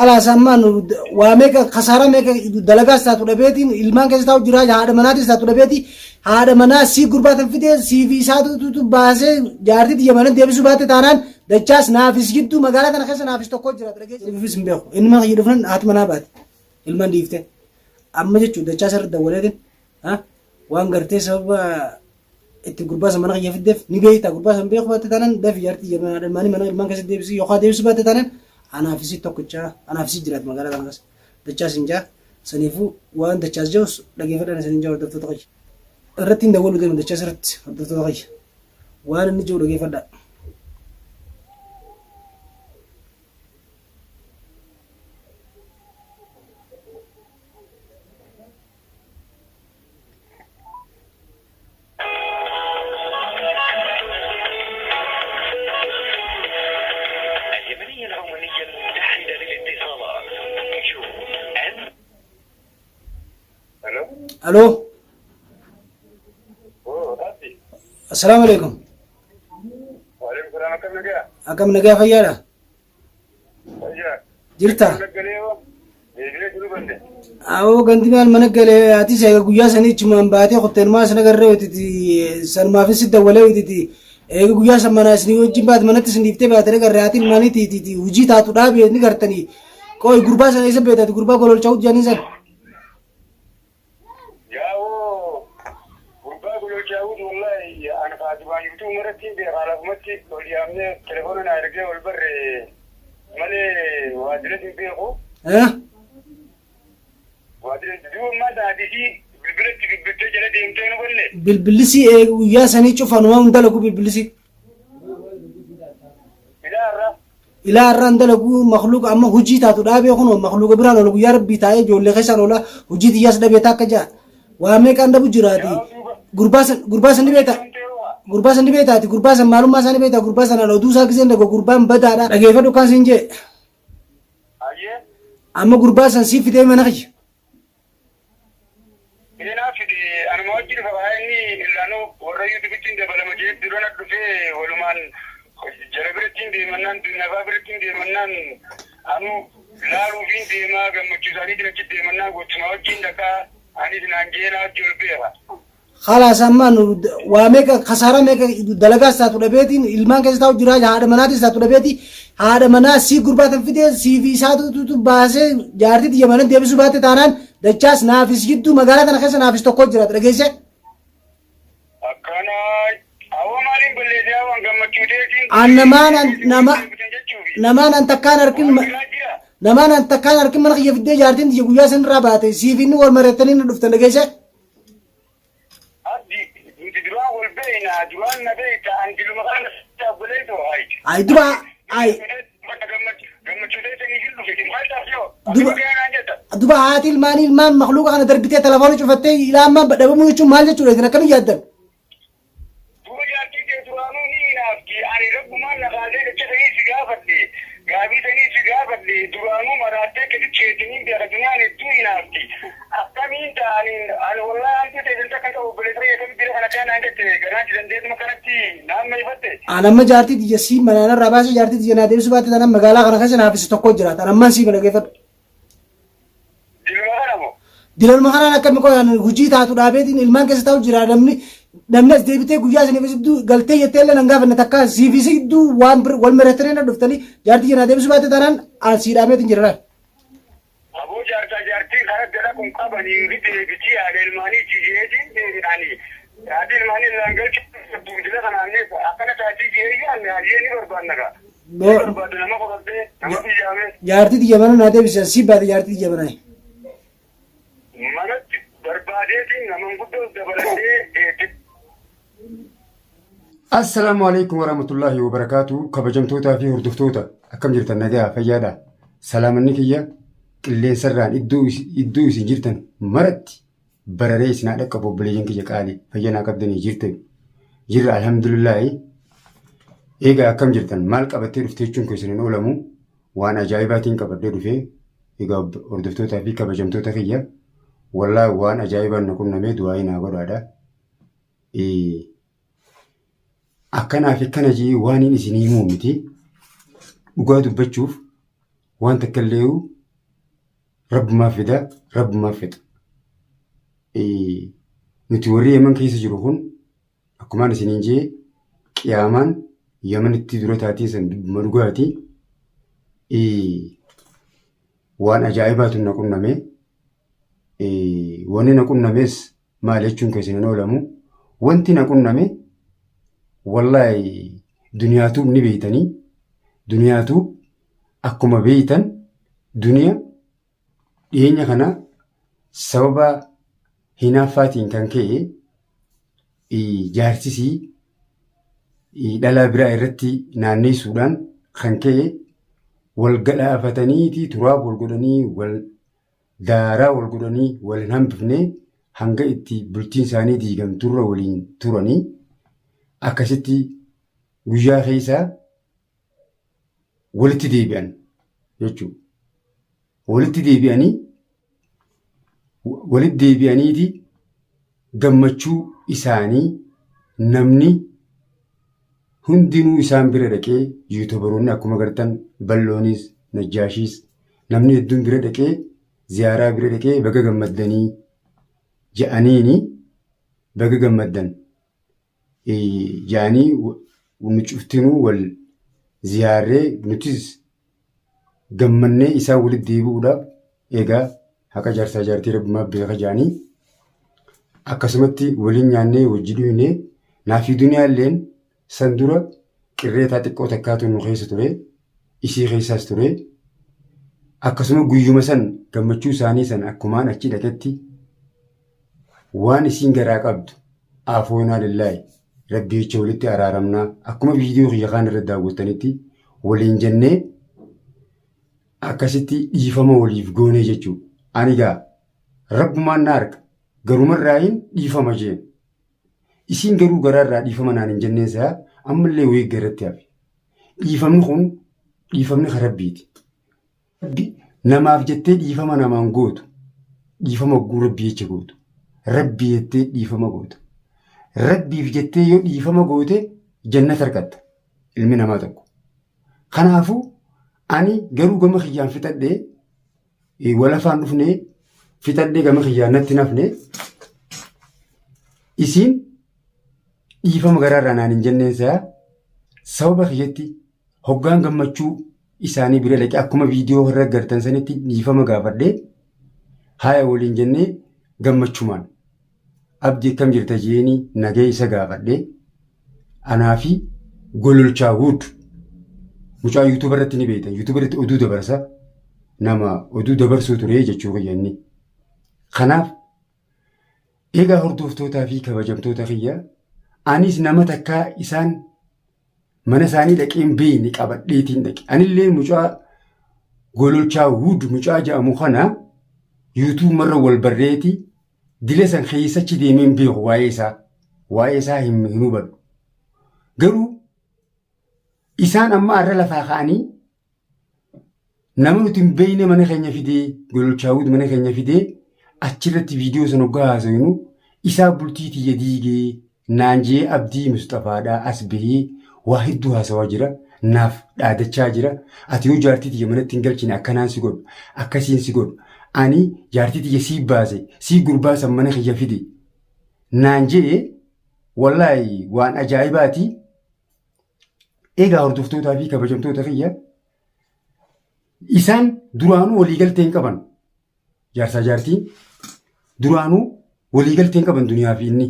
Khalaas amma nu waa meeqa kasaaraa meeqa dalagaas taatu dhabeetiin ilmaan keessa taa'u jira haadha manaatis taatu dhabeeti haadha manaa sii gurbaatan fidee sii fi isaatu baasee jaartii tiyya mana deebisuu baatte taanaan dachaas naafis gidduu magaalaa tana keessa naafis tokko jira dhageessi. Dhufis hin beeku inni mana kiyya dhufnan haati manaa baate ilmaan dhiifte amma jechuun dachaas irra dawwaleetiin waan gartee sababa itti gurbaa san mana kiyya fiddeef ni beekta gurbaa san beeku baatte taanaan dafi jaartii tiyya mana ilmaanii mana ilmaan keessa deebisii yookaan deebisuu baatte taanaan anaaf isii tokkicha anaaf isii jiraatu magaalaa kana keessa dachaas hin jaa saniifuu waan dachaas ja'us dhageeffadhaan isin hin jaa hordoftoota kiyya irratti hin dawwalu deema dachaas irratti hordoftoota kiyya waan inni jiru dhageeffadhaa. اليمنية العمانية المتحدة للاتصالات يو ان Hello? Aloo Oh, Abdi. assalaamu alaikum Waalaikum salaam akkam nagaa? akkam nagaa fayyaadha Fayyaa. Jirta? Deebi'ee jiru bande. Awoo ganti maal mana galee atis eega guyyaa sanii ichumaan baatee kotteen maa sana garree wititi sanumaafis si dawwalee wititi eega guyyaa san mana isin wajjin baate manatti isin dhiiftee baate garree ati ilmaanii tiititi hojii taatu dhaabee ni gartanii qoy gurbaa sana isa beektaati gurbaa gololcha hojjanii san. Yaa'oo gurbaa gololchaawut wallahi ani faatibaan yuutuu maratti hin beekaa lafumatti ol yaamnee telefoona naa ergee ol barre malee waajjiras hin beeku. Eh? Waajjira duuba ammaa sa'aatii bilbilatti bilbiltee jala deemtee nu banne. Bilbilisi eega guyyaa sanii cufanumaa hin dalagu bilbilisi. Ilaa irraa. Ilaa irraa hin dalagu makluuqa amma hojii taatu dhaabee kunoo makluuqa biraan oola guyyaa rabbii taa'ee ijoollee keessaan oola hojii tiyyaas dhabee taakka ja'a. Waa meeqaan dhabu jiraati. Gurbaa san gurbaa san ni beekta. Gurbaa san ni beektaati gurbaa san maalummaa isaa ni beekta gurbaa sanaan oduu isaa giseen dhago gurbaan badaadha. Dhageeffadhu kaan siin jee. Ayyee. Amma gurbaa san sii fidee mana kiyya. Seenaa fide anuma wajjin dhufa haa inni illaanuu warra yuutuubitti hin dabalama jee durana dhufee walumaan jara biratti hin deemannaan dunyafaa biratti hin deemannaan anu laaluufiin deemaa gammachuu isaaniitiin achi deemannaan gochuma wajjin dhaqaa anis naan jee naa wajjin ol beeka. Khalaas amma nu waa meeqa kasaaraa meeqa dalagaas taatu dhabeetiin ilmaan keessa taa'u jira haadha manaatis taatu dhabeeti haadha manaa sii gurbaatan fidee sii fi isaatu baasee jaartii tiyya mana deebisuu baatte taanaan dachaas naafis gidduu magaalaa tana keessa naafis tokko jiraata dhageessee. Akkana hawwa maaliin balleessee hawwan gammachuu teetiin. An namaan nama namaan an takkaan harkin namaan an takkaan harkin mana kiyya fiddee jaartiin tiyya guyyaa san irraa baate siif inni wal mari'attanii na dhuftan dhageessee. Abdi nuti duraan wal beekna duraan na beekta an diluma kana obboleessoo hayi. Ay duba ay Gammachuu teessanii hin dhufe maal taasisoo? Duba- Akkamitti naan jetta? Duba haati ilmaanii ilmaan makluuqa kana darbitee telefoona cufattee ilaa ammaa dhabamuu jechuun maal jechuudha isin akkamiin yaaddan? Duba jaartii kee duraanuu ni hinaafti ani rabbumaan na kaasee jecha sanii si gaafadhe gaabii sanii si gaafadhe duraanuu maraattee gadi keetiniin beeka duniyaan hedduu hinaafti akkamiin ta'aniin ani wallahi hamtuu teessan takka qabu obboleessa kee akkamitti bira kana kana naan jette ganaa si dandeetuma kanatti naan meeyfatte. An amma jaartii tiyya sii manaan irraa baasee jaartii tiyya naa deebisuu baatte taanaan magaalaa kana keessa naafis tokko jiraata. An ammaan sii mana geeffadhu. Diluma kana moo? Dilaluma kanaan akkami qoyaan hojii taatu dhaabeetiin ilmaan keessa taa'u jira namni namni as deebitee guyyaa sanii gidduu galtee jettee illee nan gaafanne takka siif isii gidduu waan wal mari'attanii na dhuftanii jaartii tiyya naa deebisuu baatte taanaan an sii dhaameetiin jira laal. Aboo jaarsaa jaartiin karaa jala kun qabanii ni deebitii haadha ilmaanii jijeetiin deebi'anii haadha ilmaanii irraan galchuu dila kanaan akkana taatii jeeyyuu anni hayyee ni barbaanna gaa. Ni barbaadda nama qorattee nama biyyaamee. Jaartii tiyya mana naa deebisi sii baate jaartii tiyya manaa. Manatti barbaadeetiin nama guddoo dabalatee Assalaamu alaikum warahmatullahi wabarakaatu kabajamtootaa fi hordoftoota akkam jirtan nagaa fayyaadha salaamanni kiyya qilleensarraan iddoo iddoo isin jirtan maratti bararee isin haa dhaqqabu obboleeyyan kiyya qaali fayyanaa qabdanii jirtan jirra alhamdulillaahi eegaa akkam jirtan maal qabattee dhufte jechuun keessan hin oolamu waan ajaa'ibaatiin qabadhee dhufee egaa hordoftootaa fi kabajamtoota kiyya wallaahi waan ajaa'ibaan na qunnamee du'aa'ii naa godhaadha. Akkanaa fi akkana jee waan inni isinii himuu miti. Dhugaa dubbachuuf Waan takka illee rabbumaa fida, rabbumaa fixa. Nuti warri Yemen keessa jiru kun akkumaan isiniin jee qiyaamaan Yemenitti dura taatee san dubbuma dhugaati. Waan ajaa'ibaatu na qunname. Wanni na qunnames maal jechuun keessan hin oolamu. Wanti na qunname wallaahi duniyaatuuf ni beeytanii. Duniyaatuuf akkuma beeytan duniya dhiyeenya kana sababa hinaaffaatiin kan ka'e jaarsisii dhalaa biraa irratti naanneessuudhaan kan ka'e wal gadhaafataniiti turaab wal godhanii wal daaraa wal godhanii wal hin hambifne hanga itti bultiin isaanii diigamturra waliin turanii akkasitti guyyaa keessaa walitti deebi'an jechuudha. Walitti deebi'anii walitti deebi'aniiti gammachuu isaanii namni hundinuu isaan bira dhaqee yuutubaroonni akkuma gartan bal'oonis najjaashiis namni hedduun bira dhaqee ziyaaraa bira dhaqee baga gammaddanii je'aniini baga gammaddan je'anii nu cuftinuu wal ziyaarree nutis gammannee isaan walitti deebi'uudhaaf egaa haqa jaarsaa jaartii rabbumaa beeka je'anii akkasumatti waliin nyaannee wajji dhuynee naafii duniyaalleen san dura qirreetaa xiqqoo takkaatu nu keessa ture isii keessaas ture akkasuma guyyuma san gammachuu isaanii san akkumaan achi dhaqetti waan isiin garaa qabdu aafoonaa lillaahi rabbi jecha walitti araaramnaa akkuma viidiyoo kiyya kaan irra daawwattanitti waliin jennee akkasitti dhiifama waliif goonee jechuudha. Ani gaa rabbumaan na arga garumarraayin dhiifama jeen. Isiin garuu garaarraa dhiifama naan hin jenneen isaa ammallee wayii garatti hafe. Dhiifamni kun dhiifamni kan rabbiiti. Rabbi namaaf jettee dhiifama namaan gootu. Dhiifama hogguu rabbii jecha gootu. Rabbii jettee dhiifama gootu. Rabbiif jettee yoo dhiifama goote jannata argatta ilmi namaa tokko. Kanaafuu ani garuu gama kiyyaan fixadhee walafaan dhufnee fixadhee gama kiyyaan natti nafne isiin dhiifama garaarraa naan hin jenneen isaa sababa kiyyatti hoggaan gammachuu isaanii bira dhaqee akkuma viidiyoo irra gartan sanitti dhiifama gaafadhee haaya waliin jennee gammachumaan abdii akkam jirta jeeni nagee isa gaafadhee anaa fi gololchaa wuud mucaa yuutuuba irratti ni beektan yuutuuba irratti oduu dabarsa nama oduu dabarsuu ture jechuu kiyya inni kanaaf egaa hordoftootaa fi kabajamtoota kiyya anis nama takkaa isaan mana isaanii dhaqee hin beekne qabadheetiin dhaqe. Anillee mucaa gololchaa wud mucaa jedhamu kana yuutuub marra wal barreeti dila san keessachi deemee hin beeku waa'ee isaa. Waa'ee isaa hin hubadhu. Garuu isaan amma har'a lafaa ka'anii Nama nuti hin beekne mana keenya fidee gololchaawwit mana keenya fidee achirratti viidiyoo sana hoggaa haasofnu isaa bultii tiyya diigee naan jee abdii Musxafaadhaa as bahee waa hedduu haasawaa jira naaf dhaadachaa jira ati yoo jaartii tiyya manatti hin galchine akkanaan si godhu akkasiin si godhu ani jaartii tiyya sii baase sii gurbaa san mana kiyya fide naan jee wallaahi waan ajaa'ibaati. Egaa hordoftootaa fi kabajamtoota kiyya isaan duraanuu waliigaltee hin qaban. Jaarsaa jaartiin duraanuu waliigaltee hin qaban duniyaa fi inni.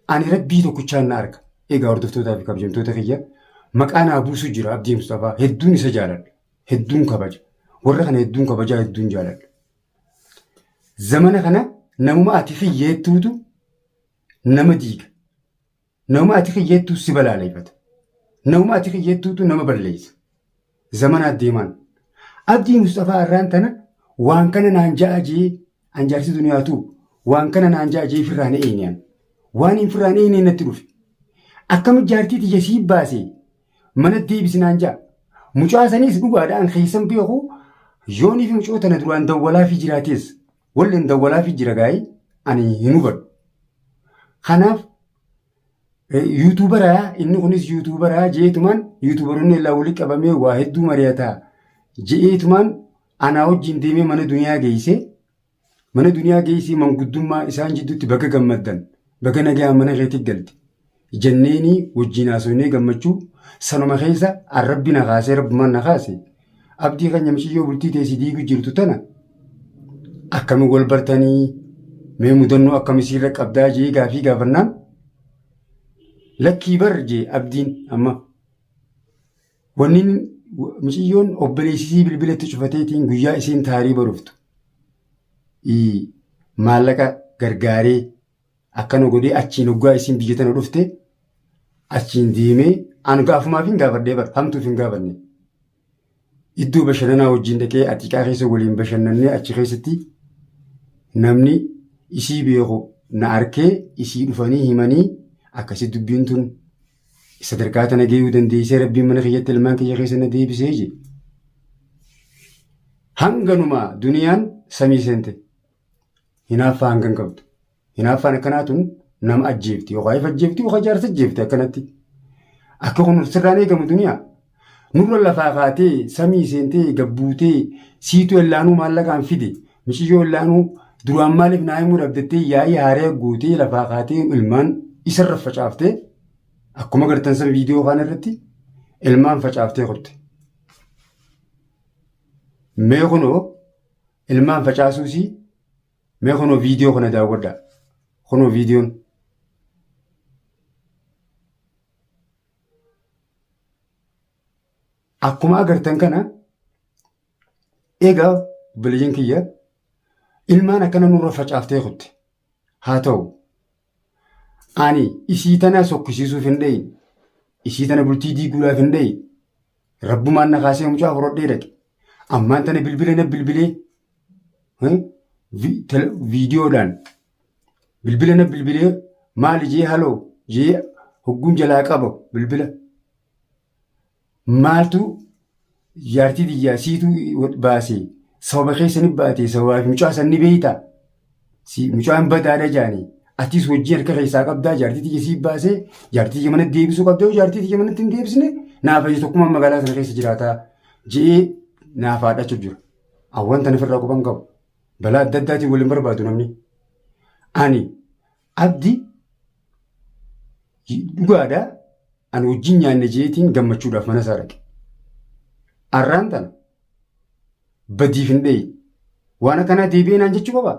Ani rabbii tokkichaan na arga. Egaa hordoftootaa fi kabajamtoota kiyya maqaa naa buusu jira Abdii Mustafaa hedduun isa jaaladha. Hedduun kabaja. Warra kana hedduun kabajaa hedduun jaaladha. Zamana kana namuma ati kiyyeettuutu nama diiga. Nama ati kiyyeettuu si balaaleffata. Nama ati kiyyeettuutu nama balleessa. Zamanaa deemaan. Abdii Mustafaa irraan tana waan kana naan ja'a jee an jaarsi duniyaatu waan kana naan ja'a jee firraa na eenyaan. Waan hin firraa na eenyeen natti dhufe. Akkami jaartii tiyya sii baase mana deebisi naan ja'a. Mucaa saniis dhugaadha an keessan beeku yoonii fi mucoo tana duraan dawwalaa fi jiraatees walleen dawwalaa fi jira gaa'ii ani hin hubadhu. Kanaaf yuutuubaraa inni kunis yuutuubaraa jeetumaan yuutuubaroonni illaa walitti qabamee waa hedduu mari'ata. Je'eetumaan anaa wajjin deemee mana duniyaa geessee mana duniyaa geessee manguddummaa isaan jidduutti baga gammaddan baga nagaan mana keetti galte jenneenii wajjin haasofnee gammachuu sanuma keessa arrabbi na kaasee rabbumaan na kaase abdii kan nyamshiyyoo bultii teessi diigu jirtu tana akkami wal bartanii mee mudannoo akkamisiirra qabdaa jee gaafii gaafannaan lakkii bar jee abdiin amma Wanni miciyyoon obboleessisii bilbila itti cufateetiin guyyaa isiin taarii baruftu maallaqa gargaaree akkana godhee achiin hoggaa isiin biyya tana dhufte achiin deemee an gaafumaaf hin gaafadhee bar hamtuuf hin gaafanne. Iddoo bashannanaa wajjin dhaqee atiiqaa keessa waliin bashannannee achi keessatti namni isii beeku na arkee isii dhufanii himanii akkasi dubbiin tun Sadarkaa tana geeyuu dandeessee rabbiin mana kiyyatti ilmaan kiyya keessa na deebisee je. Hanganuma duniyaan samii seente. Hinaaffaa hangan qabdu. Hinaaffaan akkanaa tun nama ajjeefti yookaan if ajjeefti yookaan jaarsa ajjeefti akkanatti. Akka kun sirraan eegamu duniyaa. Nurra lafaa kaatee samii seentee gabbuutee siitu ellaanuu maallaqaan fide miciyyoo ellaanuu duraan maaliif naa himuu dhabdettee yaa'ii haaree guutee lafaa kaatee ilmaan isarra facaaftee Akkuma gartan san viidiyoo kana irratti ilmaan facaaftee kutte. Mee kunoo ilmaan facaasuusii mee kunoo viidiyoo kana daawwadhaa. Kunoo viidiyoon. Akkuma agartan kana egaa obboleeyyan kiyya ilmaan akkana nurra facaaftee kutte. Haa ta'u Ani isii tana sokkisiisuuf hin dhayin. Isii tana bultii diiguudhaaf hin dhayin. Rabbumaan na kaasee mucaa horodhee dhaqe. Ammaan tana bilbila na bilbilee viidiyoodhaan bilbila na bilbilee maali jee haloo jee hogguun jalaa qaba bilbila. Maaltu jaartii tiyyaa siitu baasee sababa keessa ni baate sababaa fi mucaa san ni beektaa si mucaan badaadha jaanii atis wajjin harka keessaa qabdaa jaartii tiyya sii baasee jaartii tiyya mana deebisuu qabda yoo jaartii tiyya manatti hin deebisne naaf ayi tokkummaa magaalaa sana keessa jiraataa je'ee naaf haadhachu jira. Awwan tana ofirraa quban qabu. Balaa adda addaatiin waliin barbaadu namni. Ani abdi dhugaadha Ani wajjin nyaanne jeetiin gammachuudhaaf mana isaa dhaqe. Arraan tana badiif hin dheeyi. Waan akkanaa deebi'ee naan jechuu qaba.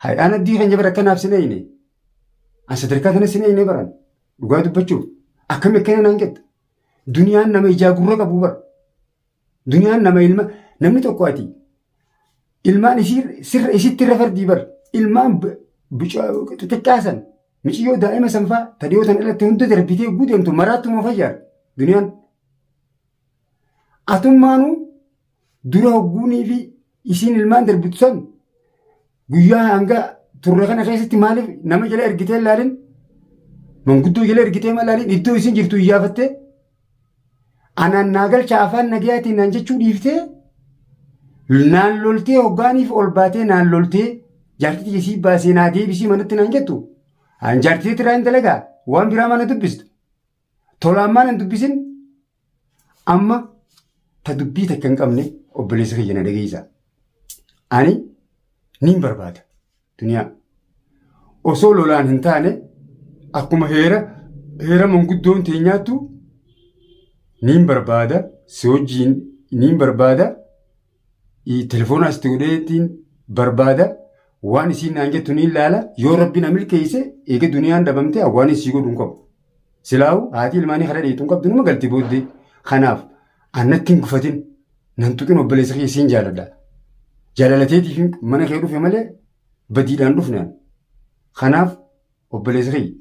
Hay'aan addii keenya bara akkanaaf sin eeyne. An sadarkaa kana sin eeyne baran. Dhugaa dubbachuuf akkami akkana naan jetta. Duniyaan nama ijaa gurra qabu bara. Duniyaan nama ilma namni tokko ati ilmaan isii sirra isitti irra fardii bar ilmaan xixiqqaa san miciyyoo daa'ima san faa ta dhiyoo tan irratti hunda darbitee hogguu deemtu maraattu moo fayyaadha duniyaan. Atummaanuu dura hogguunii fi isiin ilmaan darbitu san guyyaa hanga turre kana keessatti maaliif nama jala ergitee ilaalin manguddoo jala ergitee ma ilaalin iddoo isin jirtu iyyaafattee anaan naa galcha afaan nagayaatiin naan jechuu dhiiftee naan loltee hoggaaniif ol baatee naan loltee jaartii tiyya sii baasee naa deebisii manatti naan jettu an jaartii tiraa hin dalagaa waan biraa mana dubbistu tolaan maan hin dubbisin Amma ta dubbii takka hin qabne obboleessa kiyya na dhageessa. Ani niin barbaada duniyaa. Osoo lolaan hin taane akkuma heera heera manguddoon teenyaattu niin barbaada si wajjiin niin barbaada telefoona asitti godheetiin barbaada waan isiin naan jettu niin laala yoo rabbi na milkeesse eega duniyaan dhabamte waan isii godhu hin qabu. Silaawu haati ilmaanii karaa dheeytu hin qabdu numa galti booddee. Kanaaf annatti hin gufatin nan tuqin obboleessa kiyya siin jaaladha. Jaalalateetiif mana kee dhufe malee badiidhaan dhufne an. Kanaaf obboleessa kiyya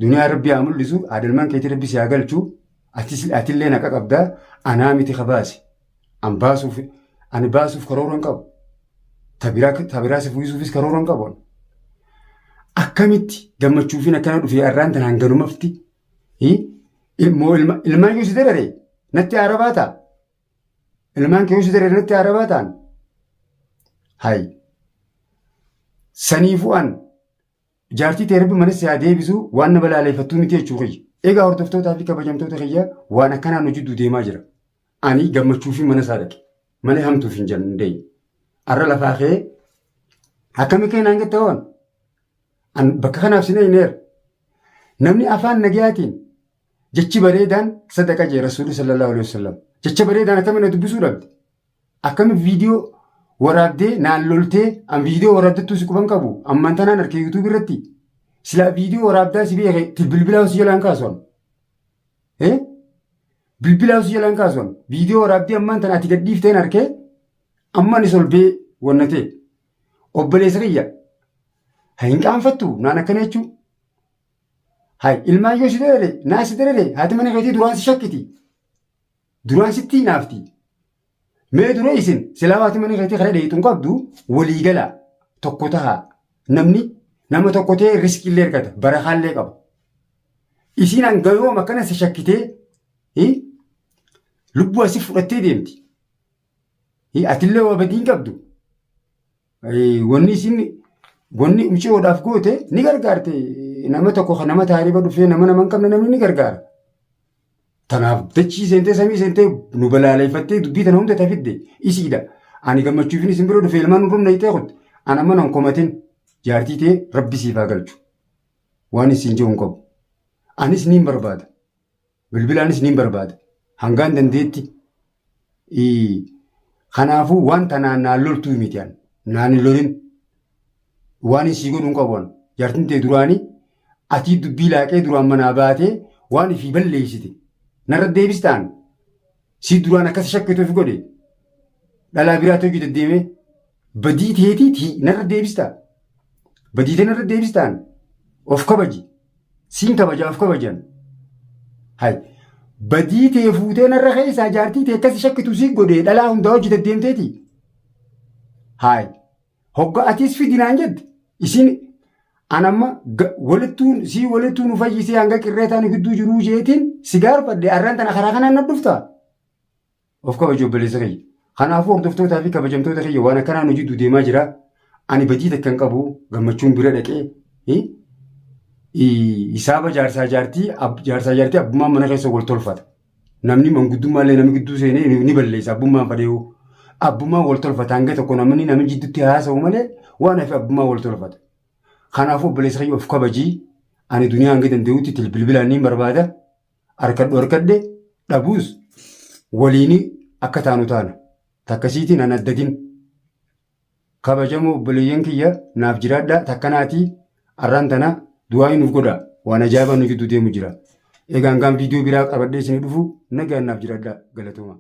duniyaa rabbi haa mul'isu haadha ilmaan keetii rabbi si haa galchu atis atillee naqa qabdaa anaa miti ka baase. An baasuuf ani baasuuf karoora hin qabu. Ta biraa si fuusuufis karoora hin qabu. Akkamitti gammachuufiin akkana dhufee arraan tanaan ganumafti immoo ilmaan yoo si darare natti aarabaa ta'a. Ilmaan kee yoo si darare natti aarabaa ta'an. Hayi. Saniifuu an jaartii tee rabbi mana si haa deebisu waan na balaaleeffattuu miti jechuu kiyya. Egaa hordoftootaa fi kabajamtoota kiyya waan akkanaan nu jidduu deemaa jira. Ani gammachuu fi mana isaa dhaqe. Malee hamtuuf hin dandeenye. Arra lafaa kee akkami kee naan jette hoon. An bakka kanaaf sin eeyneera. Namni afaan nagayaatiin jechi bareedaan sadaqa jee Rasuulli sallallahu alaihi wasallam. Jecha bareedaan akkamiin na dubbisuu dhabde? Akkami viidiyoo waraabdee naan loltee an viidiyoo waraabdattuu si quban qabu ammaan tanaan arke yuutuub irratti. Silaa viidiyoo waraabdaa si beeke bilbilaa si jalaan kaasu an. Bilbilaa si jalaan kaasu an. Viidiyoo waraabdee ammaan tana ati gadhiifteen arkee amma anis ol bee wanna ta'e. Obboleessa kiyya hin qaanfattu naan akkana jechuu. Hay ilmaan yoo si darare naa si darare haati mana keetii duraan si shakkiti. Duraan sitti hinaafti. Mee dura isin silaa haati mana keetii karaa dheeyxu hin qabdu walii galaa tokko tahaa. Namni nama tokko ta'ee riskii illee argata barakaallee qaba. Isiin hanga yoom akkana si shakkitee lubbuu asii fudhattee deemti. Atillee waa badii hin qabdu. Wanni isin wanni mucayyoodhaaf goote ni gargaarte nama tokko kan nama taariba dhufee nama nama hin qabne namni ni gargaara. Tanaaf dachii seentee samii seentee nu balaaleeffattee dubbii tana hunda tafidde isiidha. Ani gammachuufin isin bira dhufe ilmaan nu dhumna itee kutte. An amma nan komatin jaartii tee rabbi siif haa galchu. Waan isin jiru hin qabu. Anis niin barbaada. Bilbilaanis niin barbaada. Hangaan dandeetti. Kanaafuu waan tanaan naan loltuu miti an. Naan hin lolin. Waan isii godhu hin qabu an. Jaartiin tee duraanii atii dubbii laaqee duraan manaa baatee waan ifii balleessite. Narra deebistaan. Si duraan akkas shakkituuf godhe. Dhalaa biraatti hojii deddeemee badii teetii tii narra deebistaa. Badii tee narra deebistaan. Of kabaji. Siin kabajaa of kabajan. Hay. Badii tee fuutee narra keessaa jaartii tee akkasi shakkitu si godhe dhalaa hundaa hojii deddeemteeti. Hay. Hogga atis fidi naan jette. Isin an amma walittuun sii walittuu nu fayyisee hanga qirreetaa nu gidduu jiruu jeetiin si gaarfadhe arraan tana karaa kanaan na dhufta. Of kabaji obboleessa kiyya. Kanaafuu hordoftootaa fi kabajamtoota kiyya waan akkanaa nu jidduu deemaa jira. Ani badii takka hin qabu gammachuun bira dhaqee hisaaba jaarsaa jaartii jaarsaa jaartii abbummaan mana keessa wal tolfata. Namni manguddummaa illee namni gidduu seenee ni balleessa abbummaan fadheewu. Abbummaan wal tolfata hanga tokko namni namni jidduutti haasa'u malee waan hafe abbummaan wal tolfata. Kanaafuu obboleessa kiyya of kabajii ani duniyaa hanga danda'utti bilbilaan niin barbaada. Harkadhu harkadhe dhabuus waliini akka taanu taana. Takkasiitiin an addatin. Kabajamoo obboleeyyan kiyya naaf jiraadhaa takkanaatii arraan tana du'aa'ii nuuf godhaa waan ajaa'ibaa nu gidduu deemu jira. Egaa hangaan viidiyoo biraa qabadhee isinii dhufu nagaan naaf jiraadhaa galatoomaa.